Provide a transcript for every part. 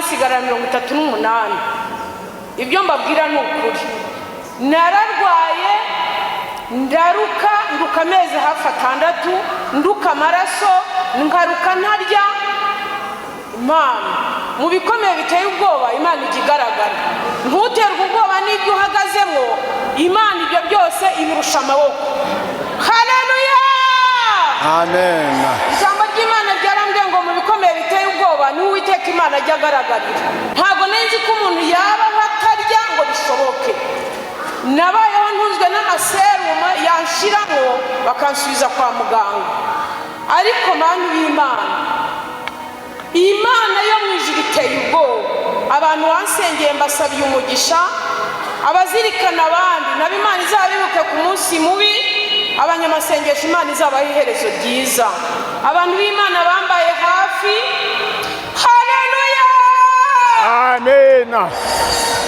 Nsigarana 38. Ibyo mbabwira ni ukuri. Nararwaye, ndaruka, nduka amezi hafi 6, nduka amaraso, nkaruka ntarya. Imana mu bikomeye biteye ubwoba, Imana ijya igaragara. Ntuterwe ubwoba n'ibyo uhagazemo. Imana ibyo byose ibirusha amaboko. Haleluya! Amen. Ijambo ry'Imana ryarambwiye ngo mu bikomeye biteye ubwoba niwe Uwiteka Imana ajya agaragarira. Ntabwo nzi ko umuntu yabaho atarya ngo bishoboke. Nabayeho ntunzwe n'amaserumu, yanshiramo bakansubiza kwa muganga. Ariko bantu b'Imana, Imana yo mu ijuru iteye ubwoba. Abantu bansengeye mbasabiye umugisha. Abazirikana abandi nabo Imana izabibuke ku munsi mubi. Abanyamasengesho, Imana izabaha iherezo ryiza. Abantu b'Imana bambaye hafi, haleluya! Amen.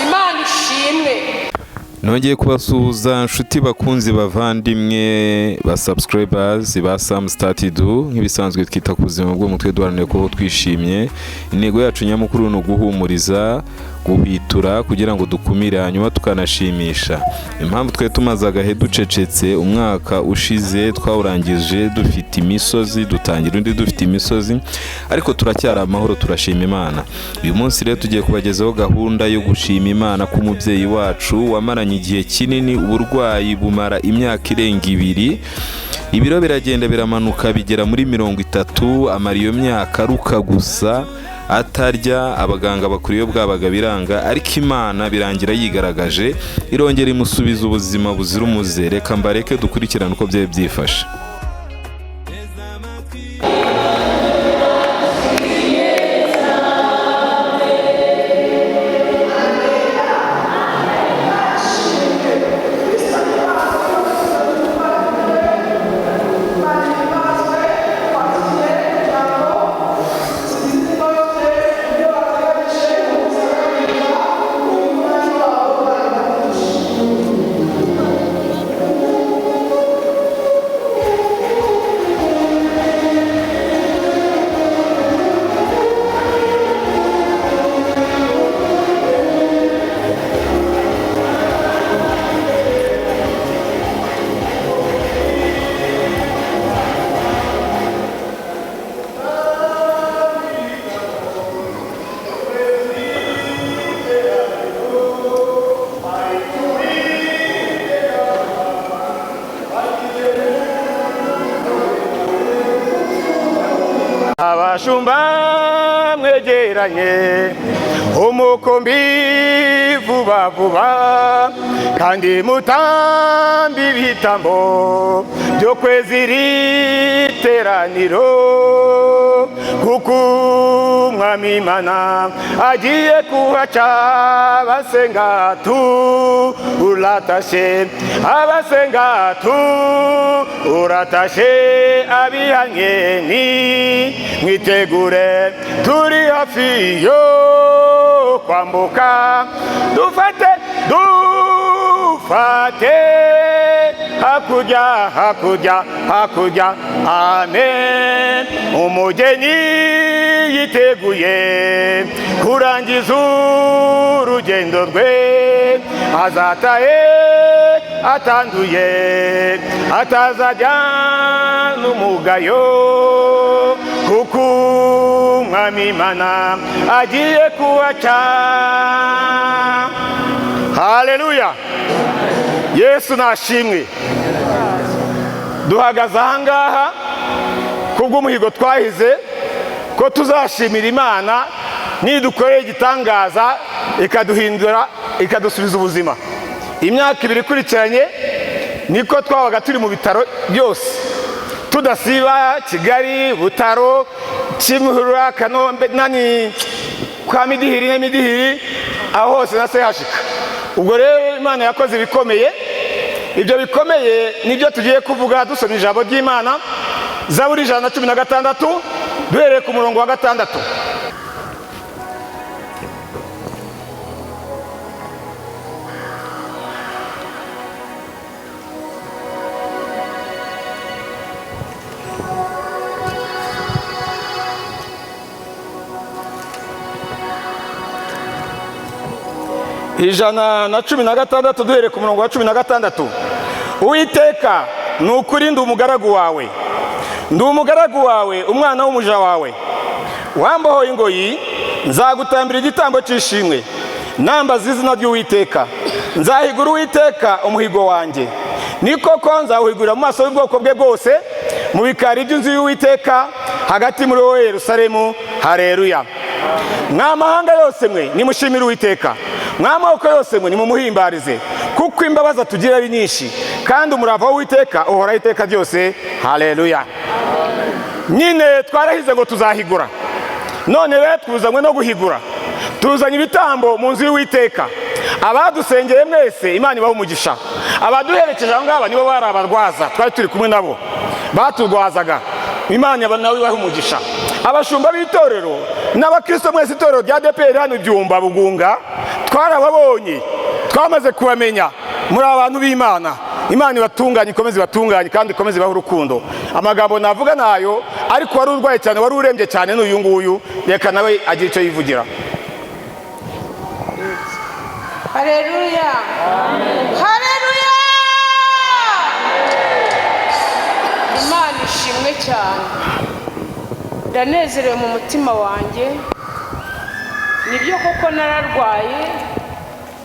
Imana ishimwe. Nongeye kubasuhuza, nshuti bakunzi, bavandimwe ba subscribers ba Sam Statidu. Nk'ibisanzwe, twita ku buzima bw'umutwe, duharanira kubaho twishimye. Intego yacu nyamukuru ni uguhumuriza, guhwitura kugira ngo dukumire, hanyuma tukanashimisha. Impamvu twe tumaze agahe ducecetse: umwaka ushize twawurangije dufite imisozi, dutangira undi dufite imisozi, ariko turacyari amahoro, turashima Imana. Uyu munsi rero tugiye kubagezaho gahunda yo gushima Imana ko umubyeyi wacu wamaranye igihe kinini uburwayi bumara imyaka irenga 2, ibiro biragenda biramanuka bigera muri 30, amara iyo myaka aruka gusa atarya. Abaganga bakuru iyo bwabaga biranga, ariko Imana birangira yigaragaje, irongera imusubiza ubuzima buzira umuze. Reka mbareke dukurikirane uko byari byifashe. Abashumba mwegeranye umukumbi vuba vuba, kandi mutambi ibitambo byo kwezi iri teraniro, kuko Umwami Imana agiye kuhaca. Abasenga turatashe, abasenga turatashe, abihanye ni mwitegure, turi hafi yo kwambuka. Dufate, dufate hakurya, hakurya, hakurya. Amen. Umugeni yiteguye kurangiza urugendo rwe, azatahe atanduye, atazajya n'umugayo, kuko Umwami Imana agiye kuhaca. Haleluya! Yesu nashimwe. Duhagaze ahangaha kubw'umuhigo twahize ko tuzashimira Imana nidukorera igitangaza, ikaduhindura, ikadusubiza ubuzima. Imyaka 2 ikurikiranye niko twabaga turi mu bitaro byose tudasiba: Kigali, Butaro, Kimihurura, Kanombe, nani, kwa Midihiri n'Emidihiri, aho hose na sehashika. Ubwo rero Imana yakoze ibikomeye. Ibyo bikomeye nibyo tugiye kuvuga dusoma ijambo ry'Imana, Zaburi 116, duhereye ku murongo wa 6. 116, duhereye ku murongo wa 16. Uwiteka, ni ukuri ndi umugaragu wawe, ndi umugaragu wawe, umwana w'umuja wawe, wambohoye ingoyi. Nzagutambira igitambo cy'ishimwe, nambaza izina ry'Uwiteka. Nzahigura Uwiteka umuhigo wanjye, ni koko nzawuhigurira mu maso y'ubwoko bwe bwose, mu bikari by'inzu y'Uwiteka, hagati muri wowe Yerusalemu. Hareruya! Mwa mahanga yose mwe, nimushimire Uwiteka. Mwa moko yose mwe, nimumuhimbarize, kuko imbabazi atugira ari nyinshi, kandi umurava w'Uwiteka uhoraho iteka ryose. Hareruya! Nyine twarahize ngo tuzahigura, none rero tuzanywe no guhigura, tuzanye ibitambo mu nzu y'Uwiteka. Abadusengeye mwese, Imana ibaha umugisha. Abaduherekeje aho ngaba nibo bari abarwaza, twari turi kumwe nabo baturwazaga, Imana nawe ibaha umugisha. Abashumba b'itorero n'abakristo mwese, itorero rya ADEPR hano Ibyumba Bugunga, twarababonye, twamaze kubamenya, muri abantu b'Imana. Imana ibatunganye, ikomeze ibatunganye kandi ikomeze ibahe urukundo. Amagambo navuga nayo, ariko wari urwaye cyane, wari urembye cyane n'uyu nguyu, reka nawe agira icyo yivugira. Haleluya, haleluya! Imana ishimwe cyane. Ndanezerewe mu mutima wanjye. Nibyo koko nararwaye,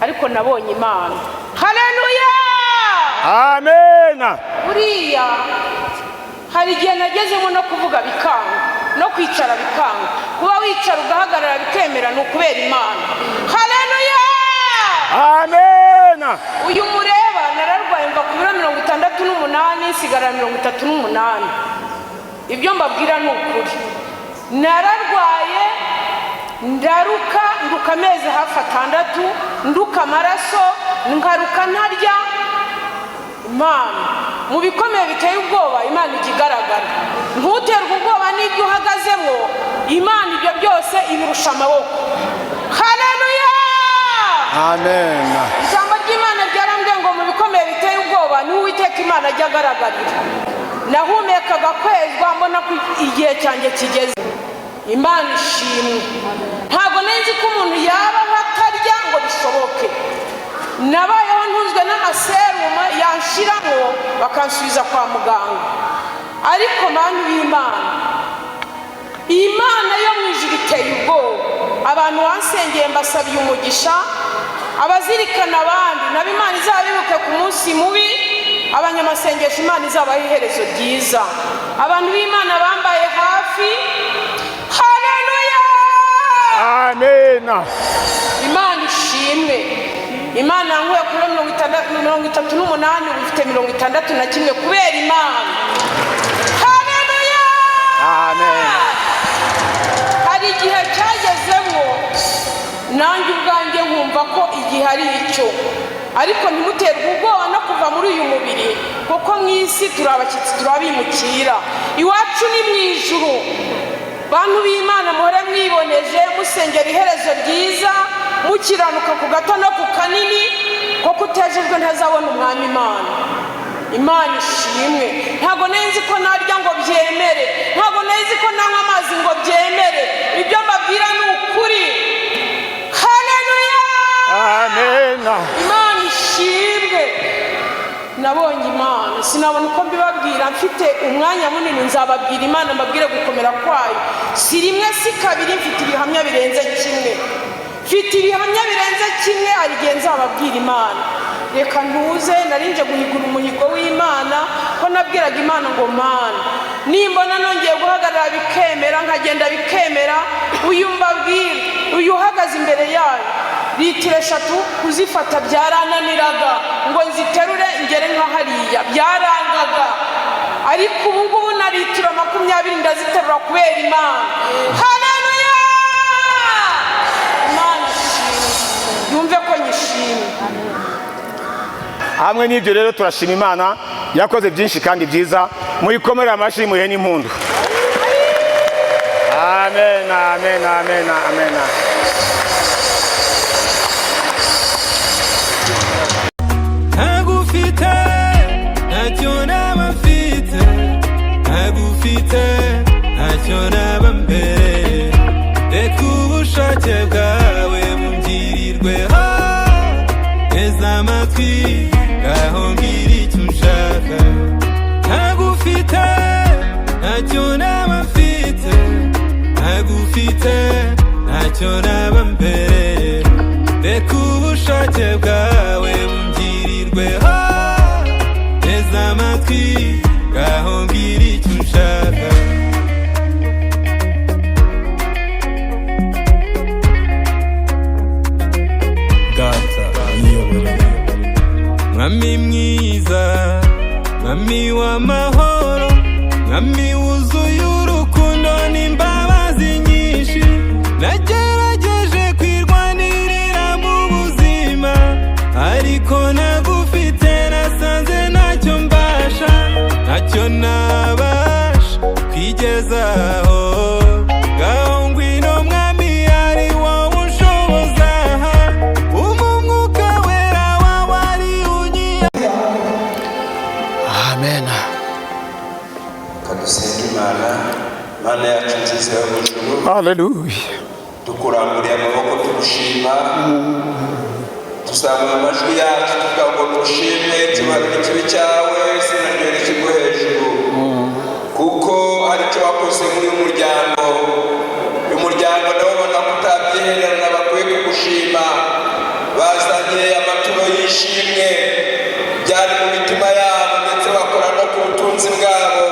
ariko nabonye Imana. Haleluya! Amena. Buriya hari igihe nagezemo no kuvuga bikanga, no kwicara bikanga. Kuba wicara ugahagarara bikemera ni ukubera Imana. Haleluya! Amena. Uyu mureba, nararwaye mva ku biro 68, nsigara 38. Ibyo mbabwira ni ukuri. Nararwaye ndaruka, nduka amezi hafi 6, nduka amaraso, nkaruka ntarya. Imana mu bikomeye biteye ubwoba, Imana ijya igaragara. Ntuterwe ubwoba n'ibyo uhagazemo, Imana ibyo byose ibirusha amaboko. Haleluya! Amen. Ijambo ry'Imana ryarambwiye ngo mu bikomeye biteye ubwoba niho Uwiteka Imana ajya agaragarira. Nahumekaga kwezwa, mbona ko igihe cyanjye kigeze. Imana ishimwe. Ntabwo nzi ko umuntu yabaho atarya ngo bishoboke. Nabayeho ntunzwe n'amaserumu, yanshiramo bakansubiza kwa muganga. Ariko bantu b'Imana, Imana yo mu ijuru iteye ubwoba. Abantu bansengeye mbasabiye umugisha. Abazirikana abandi nabo, Imana izabibuke ku munsi mubi. Abanyamasengesho, Imana izabaha iherezo ryiza. Abantu b'Imana bambaye hafi, haleluya! Amena. Imana ishimwe. Imana yankuye kuri 38, ubu mfite 61 kubera Imana. Haleluya! Amen. Hari igihe cyagezemo nanjye ubwanjye nkumva ko igihe ari icyo, ariko ntimuterwe ubwoba no kuva muri uyu mubiri, kuko mu isi turi abashyitsi, turabimukira, iwacu ni mu ijuru. Bantu b'Imana, muhore mwiboneje, musengera iherezo ryiza, mukiranuka ku gato no ku kanini, kuko utejejwe ntazabona Umwami Imana. Imana ishimwe. Ntabwo nzi ko narya ngo byemere, ntabwo nzi ko nanywa amazi ngo byemere. Ibyo mbabwira ni ukuri. Haleluya! Amena. Imana ishimwe. Nabonye Imana, sinabona uko mbibabwira. Mfite umwanya munini nzababwira Imana, mbabwire gukomera kwayo. Si rimwe, si kabiri, mfite ibihamya birenze kimwe, mfite ibihamya birenze kimwe. Hari igihe nzababwira Imana. Reka ntuze. Narinje guhigura umuhigo w'Imana, ko nabwiraga Imana ngo: "Mana, nimbona nongeye guhagarara bikemera, nkagenda bikemera." Uyu mbabwira, uyu uhagaze imbere yayo, litiro 3 kuzifata byarananiraga, ngo nziterure ngere nka hariya byarangaga, ariko ubu ngubu na litiro 20 ndaziterura kubera Imana. Haleluya! Imana ishimwe, yumve ko nyishimye. Hamwe n'ibyo rero, turashima Imana yakoze byinshi kandi byiza. Muyikomere amashyi, muhe n'impundu. Amen, amen, amen, amen. Ntagufite ntacyo naba mfite, ntagufite ntacyo naba mbere. Reka ubushake bwawe bungirirweho. Ntagufite ntacyo naba mbereye. Reka ubushake bwawe bungirirweho. Teze amatwi, ngaho mbwira icyo ushaka. Data, niyobore. Mwami mwiza, mwami w'amahoro, mwami wuzuye urukundo n'imbabazi nyinshi, nagerageje kwirwanirira mu buzima, ariko nagufite nasanze ntacyo mbasha, ntacyo nabasha kwigezaho. Ngaho ngwino mwami, ari wowe unshoboza, umpa umwuka wera wawe ari unyiye. Amen. Kadusenga Imana, Mana yacu nziza yo mu ijuru. Haleluya. Tukuramburiye amaboko tugushima, tuzamura amajwi yacu tuvuga ngo tugushime, tubarire ikibi cyawe, izina ryawe rishyirwe hejuru, kuko hari icyo wakoze muri uyu muryango. Uyu muryango ndababona ko utabyihererana, bakwiye kugushima. Bazanye amaturo y'ishimwe, byari mu mitima yabo, ndetse bakora no ku butunzi bwabo.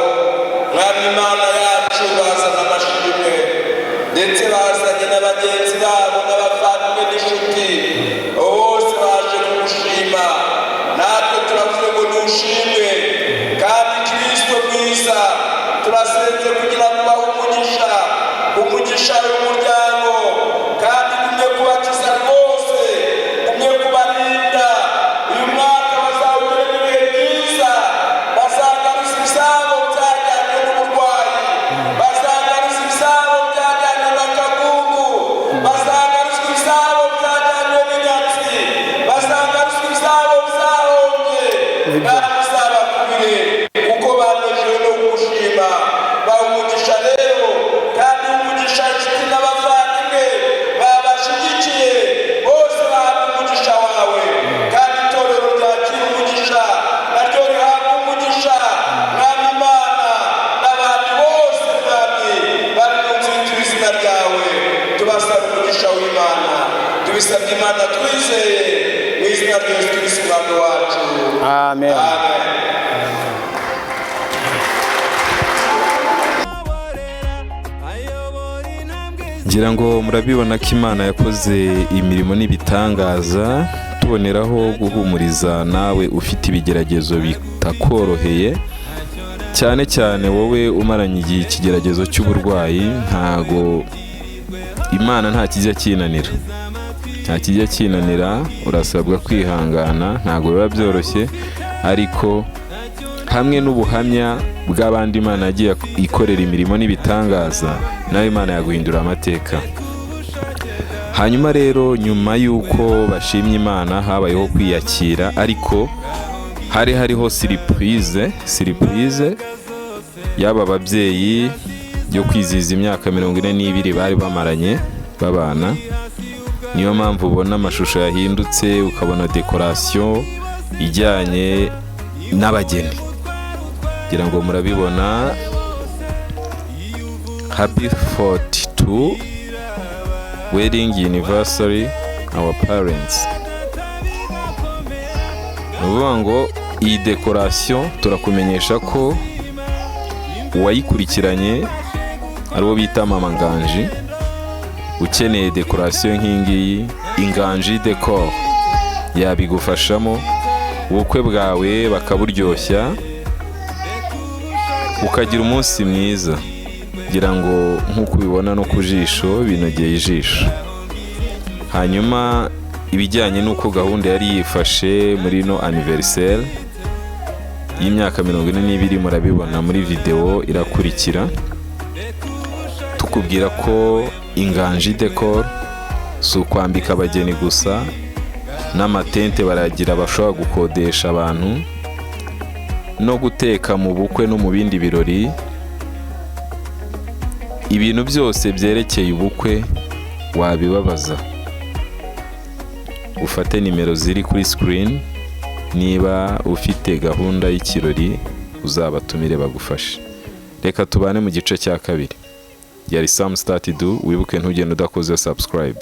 Mwami Imana yacu, bazana amashimwe, ndetse bazanye na bagenzi babo n'abavandimwe n'inshuti, bose baje kugushima. Natwe turavuze ngo ntushimwe. Kandi Kirisito mwiza, turasenze kugira ngo ubahe umugisha, umugisha w'umuryango, kandi ugumye kubakiza rwose, ugumye kubarinda. Uyu mwaka bazawugire ibihe byiza, bazagaruza ibisabo byajyanywe n'uburwayi, bazagaruza ibisabo byajyanywe n'akagungu, bazagaruza ibisabo byajyanywe n'inyatsi, bazagaruza ibisabo byahombye, kandi uzabakubire kuko banejejwe no kugushima. Baha umugisha rero, kandi umugisha inshuti n'abavandimwe babashyigikiye bose, bahabwa umugisha wawe. Kandi itorero ryakira umugisha, naryo rihabwa umugisha. Mwami Imana, n'abandi bose, Mwami, bari mu nzu yitwa izina ryawe, tubasaba umugisha w'Imana. Tubisabye Imana twizeye, mu izina rya Yesu Kristo Umwami wacu. Amen. Amen. Ngira ngo murabibona ko Imana yakoze imirimo n'ibitangaza. Tuboneraho guhumuriza nawe ufite ibigeragezo bitakoroheye, cyane cyane wowe umaranye igihe ikigeragezo cy'uburwayi. Ntago Imana nta kijya kinanira, nta kijya kinanira. Urasabwa kwihangana, ntago biba byoroshye, ariko hamwe n'ubuhamya bw'abandi Imana yagiye ikorera imirimo n'ibitangaza, nawe Imana yaguhindura amateka. Hanyuma rero, nyuma y'uko bashimye Imana, habayeho kwiyakira, ariko hari hariho surprise y'aba babyeyi yo kwizihiza imyaka 42 bari bamaranye babana. Niyo mpamvu ubona amashusho yahindutse, ukabona décoration ijyanye n'abageni. Ngira ngo murabibona, "Happy 42 wedding anniversary, our parents." Ni ukuvuga ngo iyi décoration turakumenyesha ko uwayikurikiranye ari uwo bita Mama Nganji. Ukeneye décoration nk'ingiyi, Inganji Decor yabigufashamo, ubukwe bwawe bakaburyoshya, ukagira umunsi mwiza. Ngira ngo nk'uko ubibona no ku jisho, binogeye ijisho. Hanyuma ibijyanye n'uko gahunda yari yifashe muri ino anniversaire y'imyaka 42, murabibona muri videwo irakurikira. Tukubwira ko Inganji Decor si ukwambika abageni gusa, n'amatente baragira bashobora gukodesha abantu, no guteka mu bukwe no mu bindi birori. Ibintu byose byerekeye ubukwe wabibabaza. Ufate nimero ziri kuri screen, niba ufite gahunda y'ikirori uzabatumire bagufashe. Reka tubane mu gice cya kabiri. Yari Sam Start Do. Wibuke, ntugende udakoze subscribe.